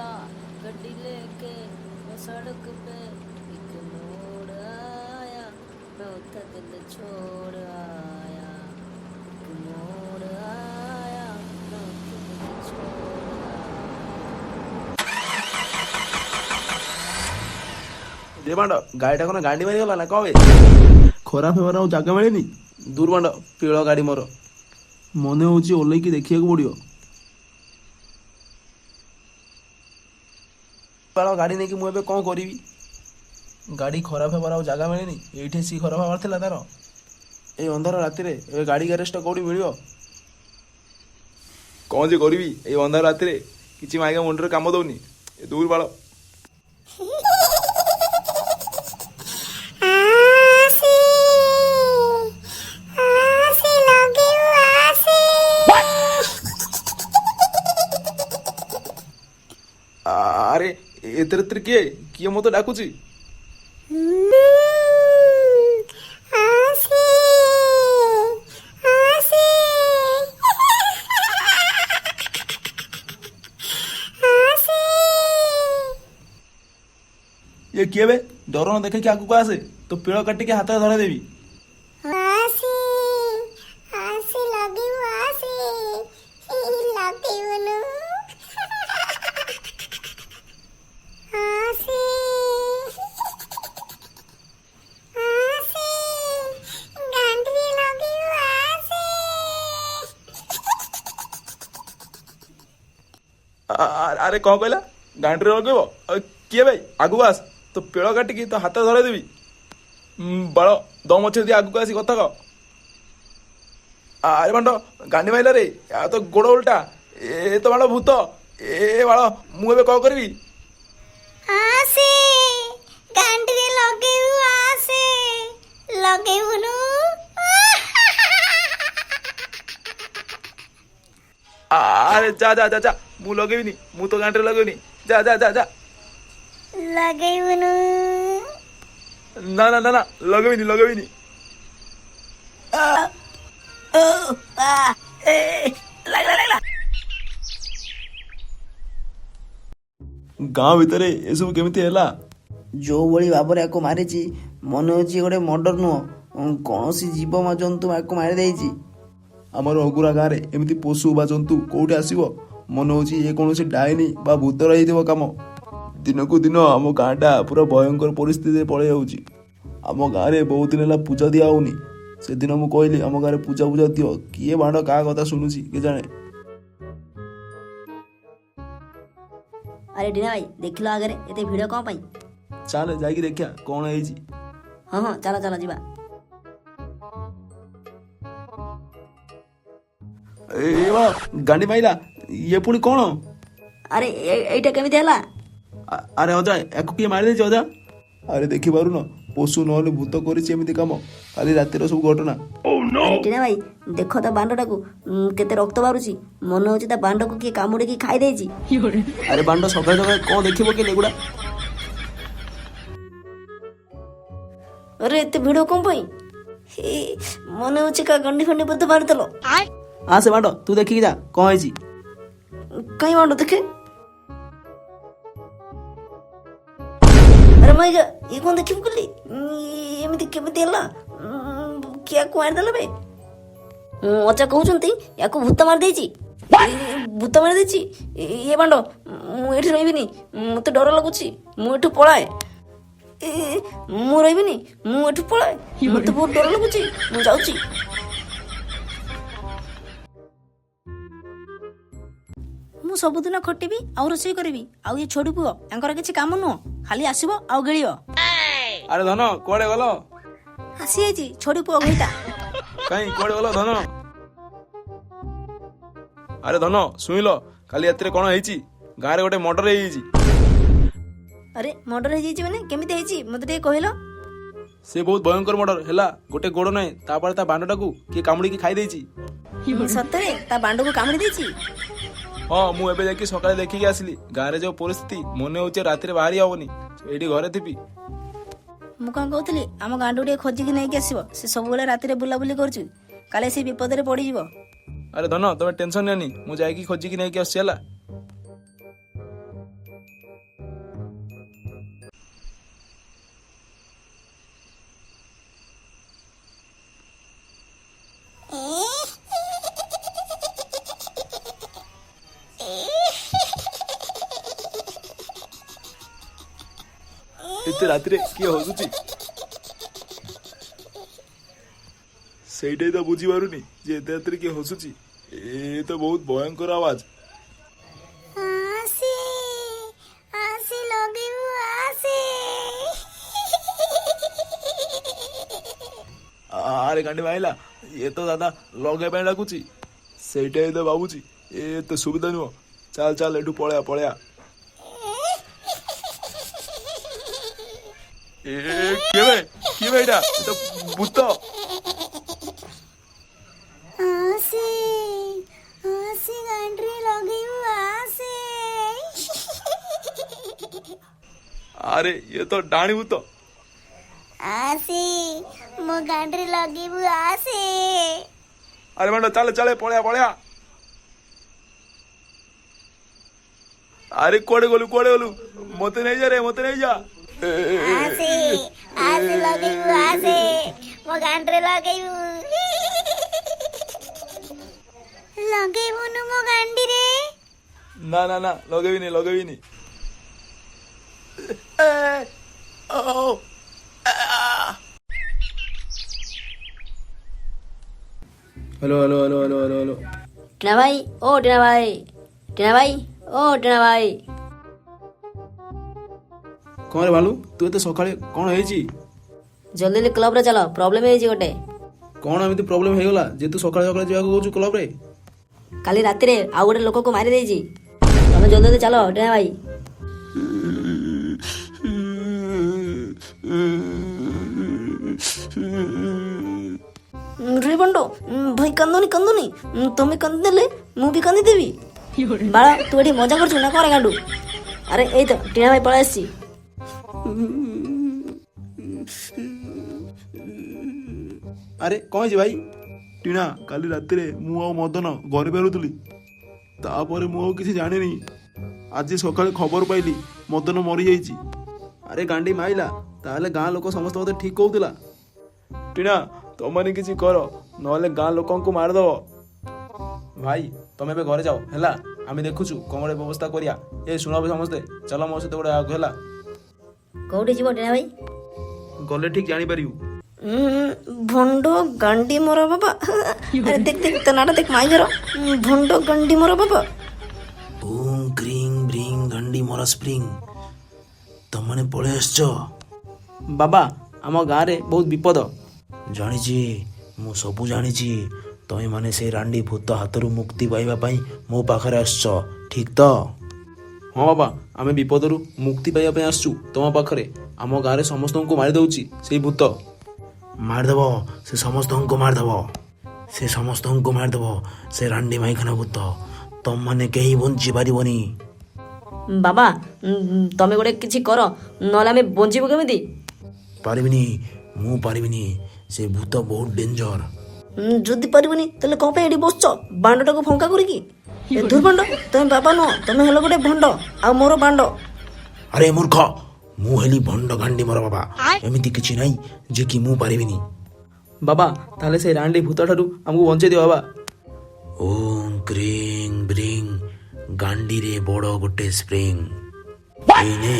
चला गड्डी लेके वो सड़क पे, एक मोड़ आया, मैं उत्थे दिल छोड़ आया। एक मोड़ आया, मैं उत्थे दिल छोड़ आया। ଯେ ବାଣ୍ଡ, ଗାଡ଼ିଟା କ'ଣ ଗାଣ୍ଡି ମାରିଗଲା ନା କଣ ବେ? ଖରାପ ହେବାର ଆଉ ଜାଗା ମିଳିନି। ଦୂର ବାଣ୍ଡ, ପିଳ ଗାଡ଼ି ମୋର। ମନେ ହଉଛି ଓହ୍ଲେଇକି ଦେଖିବାକୁ ପଡ଼ିବ। ବାଳ ଗାଡ଼ି ନେଇକି ମୁଁ ଏବେ କ'ଣ କରିବି? ଗାଡ଼ି ଖରାପ ହେବାର ଆଉ ଜାଗା ମିଳିନି, ଏଇଠି ଆସିକି ଖରାପ ହେବାର ଥିଲା ତାର। ଏଇ ଅନ୍ଧାର ରାତିରେ ଏବେ ଗାଡ଼ି ଗ୍ୟାରେଜଟା କୋଉଠି ମିଳିବ? କ'ଣ ଯେ କରିବି ଏଇ ଅନ୍ଧାର ରାତିରେ, କିଛି ମାଇକା ମୁଣ୍ଡରେ କାମ ଦଉନି। ଏ ଦୂର ବାଳ। ଆସେ ଆସେ, ଲଗେଇବୁ ଆସେ। ଆରେ, ଏତେ ରାତିରେ କିଏ କିଏ ମତେ ଡାକୁଛି? ଆସେ ଆସେ ଆସେ। ଇଏ କିଏ ବେ? ଡର ନ ଦେଖେଇକି ଆଗକୁ ଆସେ, ତୋ ପିଳ କାଟିକି ହାତରେ ଧରେଇଦେବି। ଆସେ ଆସେ, ଲଗେଇବୁ ଆସେ, ଲଗେଇବୁନୁ? ଆସେ ଆସେ, ଗାଣ୍ଡିରେ ଲଗେଇବୁ ଆସେ। ଆରେ, କଣ କହିଲା? ଗାଣ୍ଡିରେ ଲଗେଇବ? ଆଉ କିଏ ଭାଇ? ଆଗକୁ ଆସ, ତୋ ପେଳ କାଟିକି ତୋ ହାତରେ ଧରେଇଦେବି। ବାଳ ଦମ ଅଛି ଯଦି ଆଗକୁ ଆସି କଥା କହ। ଆରେ ବାଣ୍ଡ, ଗାଣ୍ଡି ମାଇଲା ରେ। ଆ ତ ଗୋଡ଼ ଓଲଟା। ଏ ତ ବାଳ ଭୂତ। ଏ ବାଳ, ମୁଁ ଏବେ କଣ କରିବି? ଆସେ, ଗାଣ୍ଡିରେ ଲଗେଇବୁ ଆସେ, ଲଗେଇବୁନୁ? ଆରେ ଯା ଯା ଯା ଯା, ମୁଁ ଲଗେଇବିନି, ମୁଁ ତ ଗାଣ୍ଡିରେ ଲଗେଇବିନି। ଯା ଯା ଯା ଯା। ଲଗେଇବୁନୁ? ନା ନା ନା ନା, ଲଗେଇବିନି, ଲଗେଇବିନି। ଗାଁ ଭିତରେ ଏସବୁ କେମିତି ହେଲା? ଯେଉଁଭଳି ଭାବରେ ୟାକୁ ମାରିଛି, ମନେ ହେଉଛି ଗୋଟେ ମର୍ଡର ନୁହଁ, କୌଣସି ଜୀବ ଜନ୍ତୁ ୟାକୁ ମାରିଦେଇଛି। ଆମର ଅଗୁରା ଗାଁରେ ଏମିତି ପଶୁ ବା ଜନ୍ତୁ କୋଉଠି ଆସିବ? ମନେ ହଉଛି ଏ କୌଣସି ଡାଇନି ବା ଭୂତର ହେଇଥିବ କାମ। ଦିନକୁ ଦିନ ଆମ ଗାଁଟା ପୁରା ଭୟଙ୍କର ପରିସ୍ଥିତିରେ ପଳେଇ ଯାଉଛି। ଆମ ଗାଁରେ ବହୁତ ଦିନ ହେଲା ପୂଜା ଦିଆ ହଉନି। ସେଦିନ ମୁଁ କହିଲି ଆମ ଗାଁରେ ପୂଜା ପୂଜା ଦିଅ, କିଏ ବାଣ୍ଡ କାହା କଥା ଶୁଣୁଛି କେଜାଣେ। ଆରେ ଟିନା ଭାଇ, ଦେଖିଲ ଆଗରେ ଏତେ ଭିଡ଼ କ'ଣ ପାଇଁ? ଚାଲେ, ଯାଇକି ଦେଖିବା କଣ ହେଇଛି। ହଁ ହଁ, ଚାଲ ଚାଲ ଯିବା। ଏ ବା, ଗାଣ୍ଡି ମାଇଲା। ଇଏ ପୁଣି କଣ? ଆରେ, ଏଇଟା କେମିତି ହେଲା? ଆରେ ଅଜା, ୟାକୁ କିଏ ମାରିଦେଇଛି ଅଜା? ଆରେ ଦେଖିପାରୁନ, ପଶୁ ନହେଲେ ଭୂତ କରିଛି ଏମିତି କାମ। କାଲି ରାତିର ସବୁ ଘଟଣା। ଆରେ ଟିନା ଭାଇ, ଦେଖ ତା ବାଣ୍ଡଟାକୁ, କେତେ ରକ୍ତ ବାହାରୁଛି। ମନେ ହଉଛି ତା ବାଣ୍ଡକୁ କିଏ କାମୁଡ଼ିକି ଖାଇ ଦେଇଛି। ଆରେ ବାଣ୍ଡ, ସକାଳେ ସକାଳେ କଣ ଦେଖିବ କି ଏଗୁଡ଼ା? ଆରେ, ଏତେ ଭିଡ଼ କ'ଣ ପାଇଁ? ହେ, ମନେ ହଉଛି କା ଗଣ୍ଡି ଫଣ୍ଡି ବୋଧେ ମାରିଦେଲ। ଆସେ ବାଣ୍ଡ, ତୁ ଦେଖିକି ଯା କଣ ହେଇଛି। କାଇଁ ବାଣ୍ଡ, ଦେଖେ। ଆରେ ମାଇଗା, ଇଏ କଣ ଦେଖିବୁ କଲି? ଏମିତି କେମିତି ହେଲା? କିଏ ୟାକୁ ମାରିଦେଲା ବେ? ଅଜା କହୁଛନ୍ତି ୟାକୁ ଭୂତ ମାରିଦେଇଛି। ଭୂତ ମାରିଦେଇଛି। ଇଏ ବାଣ୍ଡ, ମୁଁ ଏଠି ରହିବିନି, ମତେ ଡର ଲାଗୁଛି, ମୁଁ ଏଠୁ ପଳାଏ। ମୁଁ ରହିବିନି, ମୁଁ ଏଠୁ ପଳାଏ, ମତେ ବହୁତ ଡର ଲାଗୁଛି, ମୁଁ ଯାଉଛି। ମୁଁ ସବୁଦିନ ଖଟିବି ଆଉ ରୋଷେଇ କରିବି, ଆଉ ଏ ଛୋଟୁ ପୁଅ ୟାଙ୍କର କିଛି କାମ ନୁହଁ, ଖାଲି ଆସିବ ଆଉ ଗିଳିବ। ଆରେ ଧନ, କୁଆଡେ ଗଲ? ଆସିଯାଇଛି ଛୋଟୁ ପୁଅ ଘଇତା। କାଇଁ, କୁଆଡେ ଗଲ ଧନ? ଆରେ ଧନ, ଶୁଣିଲ କାଲି ରାତିରେ କଣ ହେଇଛି? ଗାଁରେ ଗୋଟେ ମର୍ଡର ହେଇଯାଇଛି। ଆରେ, ମର୍ଡର ହେଇଯାଇଛି ମାନେ କେମିତି ହେଇଛି? ମତେ ଟିକେ କହିଲ। ସେ ବହୁତ ଭୟଙ୍କର ମର୍ଡର ହେଲା। ଗୋଟେ ଗୋଡ ନାହିଁ, ତାପରେ ତା ବାଣ୍ଡଟାକୁ କିଏ କାମୁଡିକି ଖାଇ ଦେଇଛି। ସତରେ ତା ବାଣ୍ଡକୁ କାମୁଡି ଦେଇଛି? ହଁ, ମୁଁ ଏବେ ଯାଇକି ସକାଳେ ଦେଖିକି ଆସିଲି। ଗାଁରେ ଯୋଉ ପରିସ୍ଥିତି, ମନେ ହଉଛି ରାତିରେ ବାହାରି ହବନି, ଏଇଠି ଘରେ ଥିବି। ମୁଁ କଣ କହୁଥିଲି, ଆମ ଗାଣ୍ଡୁ ଟିକେ ଖୋଜିକି ନେଇକି ଆସିବ। ସେ ସବୁବେଳେ ରାତିରେ ବୁଲାବୁଲି କରୁଛି, କାଳେ ସେ ବିପଦରେ ପଡିଯିବ। ଆରେ ଧନ, ତମେ ଟେନସନ ନିଅନି, ମୁଁ ଯାଇକି ଖୋଜିକି ନେଇକି ଆସୁଛି, ହେଲା। ଏତେ ରାତିରେ କିଏ ହସୁଛି ସେଇଟା ତ ବୁଝିପାରୁନି ଯେ ଏତେ ରାତିରେ କିଏ ହସୁଛି। ଏ ତ ବହୁତ ଭୟଙ୍କର ଆୱାଜ। ଆସେ, ଆସେ ଲଗେଇବୁ ଆସେ। ଆରେ ଗାଣ୍ଡି ମାଇଲା, ଇଏ ତ ଦାଦା ଲଗେଇବା ପାଇଁ ଡାକୁଛି। ସେଇଟା ହିଁ ତ ଭାବୁଛି, ଏ ତ ସୁବିଧା ନୁହଁ। ଚାଲ ଚାଲ, ଏଠୁ ପଳେଇବା ପଳେଇବା। ଏ କିଏ ବେ, କିଏ ବେ ଏଇଟା? ଏ ତ ଭୂତ। ଆସେ ଆସେ, ଗାଣ୍ଡିରେ ଲଗେଇବୁ ଆସେ। ଆରେ ଇଏ ତ ଡାହାଣୀ ଭୂତ। ଆସେ, ମୋ ଗାଣ୍ଡିରେ ଲଗେଇବୁ ଆସେ। ଆରେ ବାଣ୍ଡ, ଚାଲେ ଚାଲେ, ପଳେଇବା ପଳେଇବା। ଆରେ କୁଆଡେ ଗଲୁ, କୁଆଡେ ଗଲୁ? ମତେ ନେଇଯା ରେ, ମତେ ନେଇଯା। ଆସେ ଆସେ, ଲଗେଇବୁ ଆସେ, ମୋ ଗାଣ୍ଡିରେ ଲଗେଇବୁ। ଲଗେଇବୁନୁ ମୋ ଗାଣ୍ଡିରେ? ନା ନା ନା, ଲଗେଇବିନି ଲଗେଇବିନି। ଏ, ଓ, hello hello hello hello hello hello. Tina ଭାଇ, ଓ ଟିଣା ଭାଇ, ଟିଣା ଭାଇ, ଓ ଟିଣା ଭାଇ। କଣ ରେ ଭାଲୁ, ତୁ ଏତେ ସକାଳେ କଣ ହେଇଛି? ଜଲ୍ଦି ଜଲ୍ଦି କ୍ଲବରେ ଚାଲ, ପ୍ରୋବ୍ଲେମ ହେଇଛି ଗୋଟେ। କଣ ଏମିତି ପ୍ରୋବ୍ଲେମ ହେଇଗଲା ଯେ ତୁ ସକାଳେ ସକାଳେ ଯିବାକୁ କହୁଛୁ କ୍ଲବରେ? କାଲି ରାତିରେ ଆଉ ଗୋଟେ ଲୋକକୁ ମାରି ଦେଇଛି। ତମେ ଜଲ୍ଦି ଜଲ୍ଦି ଚାଲ ଟିଣା ଭାଇ। ରେ ବଣ୍ଡ ଭାଇ, କାନ୍ଦୁନି କାନ୍ଦୁନି, ତମେ କାନ୍ଦିଦେଲେ ମୁଁ ବି କାନ୍ଦିଦେବି। ବାଳ, ତୁ ଏଠି ମଜା କରୁଛୁ ନା କଣ ଗାଣ୍ଡୁ? ଆରେ ଏଇ ତ ଟିଣା ଭାଇ ପଳେଇ ଆସିଛି। ଆରେ କଣ ହେଇଛି ଭାଇ? ଟିଣା, କାଲି ରାତିରେ ମୁଁ ଆଉ ମଦନ ଘରେ ଫେରୁଥିଲି, ତାପରେ ମୁଁ ଆଉ କିଛି ଜାଣିନି। ଆଜି ସକାଳେ ଖବର ପାଇଲି ମଦନ ମରିଯାଇଛି। ଆରେ ଗାଣ୍ଡି ମାଇଲା, ତାହେଲେ ଗାଁ ଲୋକ ସମସ୍ତେ ମୋତେ ଠିକ କହୁଥିଲା। ଟିଣା, ତମମାନେ କିଛି କର, ନହେଲେ ଗାଁ ଲୋକଙ୍କୁ ମାରିଦବ। ଭାଇ, ତମେ ଏବେ ଘରେ ଯାଅ ହେଲା, ଆମେ ଦେଖୁଛୁ କଣ ଗୋଟେ ବ୍ୟବସ୍ଥା କରିବା। ଏ ଶୁଣ ଏବେ ସମସ୍ତେ ଚାଲ ମୋ ସହିତ ଗୋଟେ ଆଗକୁ ହେଲା। କୋଉଠି ଯିବ ଟିଣା ଭାଇ? ଗଲେ ଠିକ ଜାଣିପାରିବୁ। ଭଣ୍ଡ ଗାଣ୍ଡି ମୋର ବାବା। ଆରେ ଦେଖ ଦେଖ, ତୋ ନାଟା ଦେଖ, ମାଇଘର ଭଣ୍ଡ ଗାଣ୍ଡି ମୋର ବାବା। ଓଁ କ୍ରିଂ ବ୍ରିଂ ଗାଣ୍ଡି ମରା ସ୍ପ୍ରିଙ୍ଗ, ତମମାନେ ପଳେଇ ଆସିଛ? ବାବା, ଆମ ଗାଁରେ ବହୁତ ବିପଦ। ଜାଣିଛି, ମୁଁ ସବୁ ଜାଣିଛି। ତମେମାନେ ସେଇ ରାଣ୍ଡି ଭୂତ ହାତରୁ ମୁକ୍ତି ପାଇବା ପାଇଁ ମୋ ପାଖରେ ଆସିଛ, ଠିକ ତ? ହଁ ବାବା, ଆମେ ବିପଦରୁ ମୁକ୍ତି ପାଇବା ପାଇଁ ଆସିଛୁ ତମ ପାଖରେ। ଆମ ଗାଁରେ ସମସ୍ତଙ୍କୁ ମାରି ଦଉଛି ସେଇ ଭୂତ। ମାରିଦେବ ସେ, ସମସ୍ତଙ୍କୁ ମାରିଦେବ ସେ, ସମସ୍ତଙ୍କୁ ମାରିଦେବ ସେ ରାଣ୍ଡି ମାଇଖାନା ଭୂତ। ତମମାନେ କେହି ବଞ୍ଚି ପାରିବନି। ବାବା, ତମେ ଗୋଟେ କିଛି କର, ନହେଲେ ଆମେ ବଞ୍ଚିବୁ କେମିତି? ପାରିବିନି, ମୁଁ ପାରିବିନି। ସେ ଭୂତ ବହୁତ ଡେଞ୍ଜର। ଯଦି ପାରିବନି ତାହେଲେ କଣ ପାଇଁ ଏଠି ବସୁଛ ବାଣ୍ଡଟାକୁ ଫଙ୍କା କରିକି? ଏ ଧୁର୍ ବାଣ୍ଡ, ତମେ ବାବା ନୁହଁ, ତମେ ହେଲ ଗୋଟେ ଭଣ୍ଡ ଆଉ ମୋର ବାଣ୍ଡ। ଆରେ ମୂର୍ଖ, ମୁଁ ହେଲି ଭଣ୍ଡ ଗାଣ୍ଡି ମୋର ବାବା। ଏମିତି କିଛି ନାହିଁ ଯେ କି ମୁଁ ପାରିବିନି। ବାବା, ତାହେଲେ ସେଇ ରାଣ୍ଡି ଭୂତ ଠାରୁ ଆମକୁ ବଞ୍ଚେଇ ଦିଅ ବାବା। ଓଁ କ୍ରିଂ ବ୍ରିଂ ଗାଣ୍ଡିରେ ବଡ଼ ଗୋଟେ ସ୍ପ୍ରିଙ୍ଗ। ଏଇ ନେ,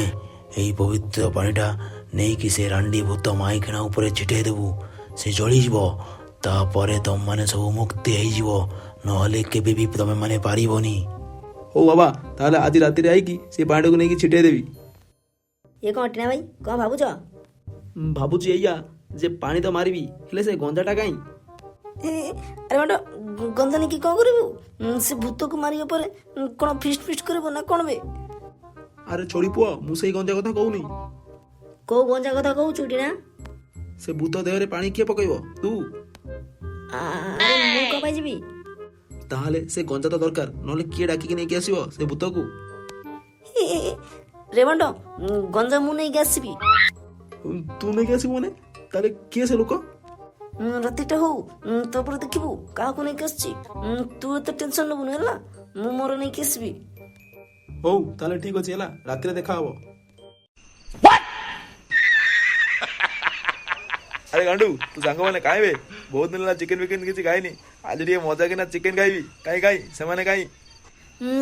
ଏଇ ପବିତ୍ର ପାଣିଟା ନେଇକି ସେ ରାଣ୍ଡି ଭୂତ ମାଇକିଣା ଉପରେ ଛିଟେଇ ଦେବୁ, ସେ ଜଳିଯିବ। ତାପରେ ତମମାନେ ସବୁ ମୁକ୍ତି ହେଇଯିବ, ନହେଲେ କେବେ ବି ତମେମାନେ ପାରିବନି। ହଉ ବାବା, ତାହେଲେ ଆଜି ରାତିରେ ଆଇକି ସେ ପାଣିଟାକୁ ନେଇକି ଛିଟେଇ ଦେବି। ଇଏ କଣ ଟିଣା ଭାଇ, କଣ ଭାବୁଛ? ଭାବୁଛି ଏଇଆ ଯେ ପାଣି ତ ମାରିବି, ହେଲେ ସେ ଗଞ୍ଜାଟା କାଇଁ? ଆରେ ବାଣ୍ଡ, ଗନ୍ଧ ନେଇକି କଣ କରିବୁ? ସେ ଭୂତକୁ ମାରିବା ପରେ କଣ ଫିଷ୍ଟ ଫିଷ୍ଟ କରିବୁ ନା କଣ ବେ? ଆରେ ଛୋଡ଼ି ପୁଅ, ମୁଁ ସେଇ ଗଞ୍ଜା କଥା କହୁନି। କୋଉ ଗଞ୍ଜା କଥା କହୁଛୁ ଟିଣା? ସେ ଭୂତ ଦେହରେ ପାଣି କିଏ ପକେଇବ? ତୁ? ଆରେ ମୁଁ କଣ ପାଇଁ ଯିବି? ତାହେଲେ ସେ ଗଞ୍ଜା ତ ଦରକାର, ନହେଲେ କିଏ ଡାକିକି ନେଇକି ଆସିବ ସେ ଭୂତକୁ? ରେ ବାଣ୍ଡ, ଗଞ୍ଜା ମୁଁ ନେଇକି ଆସିବି। ତୁ ନେଇକି ଆସିବୁ ମାନେ? ତାହେଲେ କିଏ ସେ ଲୋକ? ରାତିଟା ହଉ, ତାପରେ ଦେଖିବୁ କାହାକୁ ନେଇକି ଆସିଛି। ତୁ ଏତେ ଟେନସନ ନବୁନି ହେଲା, ମୁଁ ମୋର ନେଇକି ଆସିବି। ହଉ ତାହେଲେ ଠିକ ଅଛି ହେଲା, ରାତିରେ ଦେଖା ହବ। ଆରେ ଗାଣ୍ଡୁ, ତୁ ସାଙ୍ଗମାନେ କାହିଁବେ? ବହୁତ ଦିନ ହେଲା ଚିକେନ ଫିକେନ କିଛି ଖାଇନି, ଆଜି ଟିକେ ମଜା କିନା ଚିକେନ ଖାଇବି। କାଇଁ କାଇଁ ସେମାନେ କାଇଁ?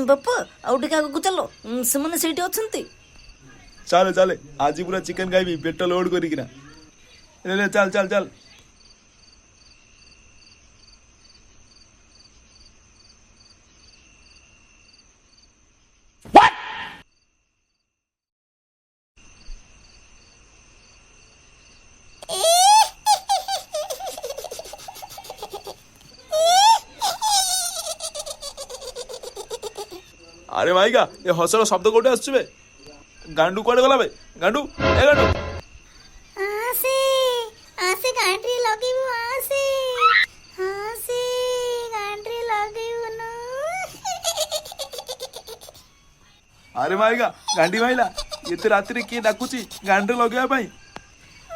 ବାପା, ଆଉ ଟିକେ ଆଗକୁ ଚାଲ, ସେମାନେ ସେଇଠି ଅଛନ୍ତି। ଚାଲେ ଚାଲେ, ଆଜି ପୁରା ଚିକେନ ଖାଇବି ପେଟ ଲୋଡ କରିକିନା। ରେ ଚାଲ ଚାଲ ଚାଲ। ଆରେ ଭାଇକା, ଏ ହସର ଶବ୍ଦ କୋଉଠି ଆସୁଛି ବେ? ଗାଣ୍ଡୁ କୁଆଡେ ଗଲା ବେ? ଗାଣ୍ଡୁ, ଏ ଗାଣ୍ଡୁ। ଆସେ ଆସେ, ଗାଣ୍ଡିରେ ଲଗେଇବୁ, ଆସେ ଆସେ, ଗାଣ୍ଡିରେ ଲଗେଇବୁନୁ। ଆରେ ଭାଇକା, ଗାଣ୍ଡି ଭାଇଲା, ଏତେ ରାତିରେ କିଏ ଡାକୁଛି ଗାଣ୍ଡିରେ ଲଗେଇବା ପାଇଁ?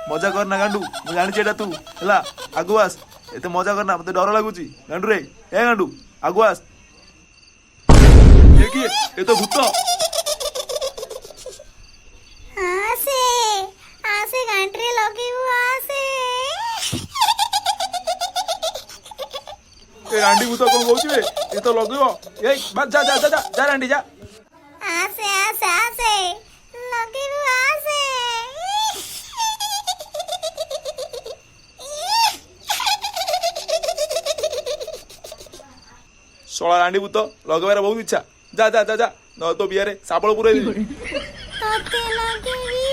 ମଜା କରନା ଗାଣ୍ଡୁ, ମୁଁ ଜାଣିଛି ଏଇଟା ତୁ, ହେଲା? ଆଗକୁ ଆସ, ଏତେ ମଜା କରନା, ମତେ ଡର ଲାଗୁଛି। ଗାଣ୍ଡୁ ରେ, ଏ ଗାଣ୍ଡୁ, ଆଗକୁ ଆସ। ଏ କିଏ? ଏ ତ ଭୂତ। ଆସେ ଆସେ, ଗାଣ୍ଡିରେ ଲଗେଇବୁ, ଆସେ। ଏ ରାଣ୍ଡି ଭୂତ କଣ କହୁଛି ବେ? ଏ ତ ଲଗେଇବ। ଏଇ ବା, ଯା ଯା ଯା ଯା ଯା ରାଣ୍ଡି ଯା। ଆସେ ଆସେ ଆସେ, ଲଗେଇବୁ, ଆସେ। ଶଳା ରାଣ୍ଡି ଭୂତ, ଲଗେଇବାର ବହୁତ ଇଚ୍ଛା। ଯା ଯା ଯା ଯା, ନ ତୋ ବିଆରେ ଶାବଳ ପୁରେଇ ଦେବି। ତତେ ଲଗେଇବି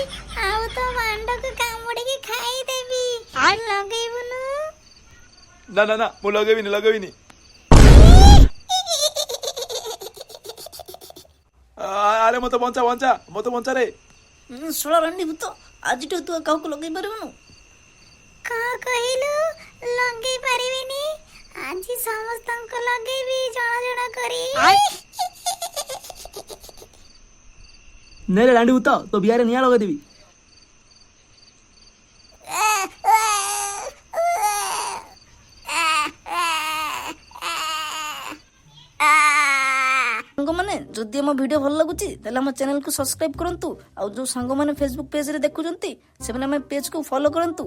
ଆଉ ତୋ ବାଣ୍ଡକୁ କାମୁଡ଼ିକି ଖାଇଦେବି, ଲଗେଇବୁନୁ? ନା ନା ନା, ମୁଁ ଲଗେଇବିନି, ଲଗେଇବିନି। ଆରେ ମତେ ବଞ୍ଚା, ବଞ୍ଚା, ମତେ ବଞ୍ଚା ରେ। ଶଳା ରାଣ୍ଡି ଭୂତ, ଆଜିଠୁ ତୁ ଆଉ କାହାକୁ ଲଗେଇ ପାରିବୁନୁ। କଣ କହିଲୁ, ଲଗେଇ ପାରିବିନି? ଆଜି ସମସ୍ତଙ୍କୁ ଲଗେଇବି ଜଣ ଜଣ କରି। ନେ ରେ ରାଣ୍ଡି ଭୂତ, ତୋ ବିଆରେ ନିଆଁ ଲଗେଇଦେବି। ସାଙ୍ଗମାନେ, ଯଦି ଆମ ଭିଡ଼ିଓ ଭଲ ଲାଗୁଛି ତାହେଲେ ଆମ ଚ୍ୟାନେଲକୁ ସବସ୍କ୍ରାଇବ କରନ୍ତୁ, ଆଉ ଯେଉଁ ସାଙ୍ଗମାନେ ଫେସବୁକ୍ ପେଜରେ ଦେଖୁଛନ୍ତି ସେମାନେ ଆମ ପେଜକୁ ଫଲୋ କରନ୍ତୁ।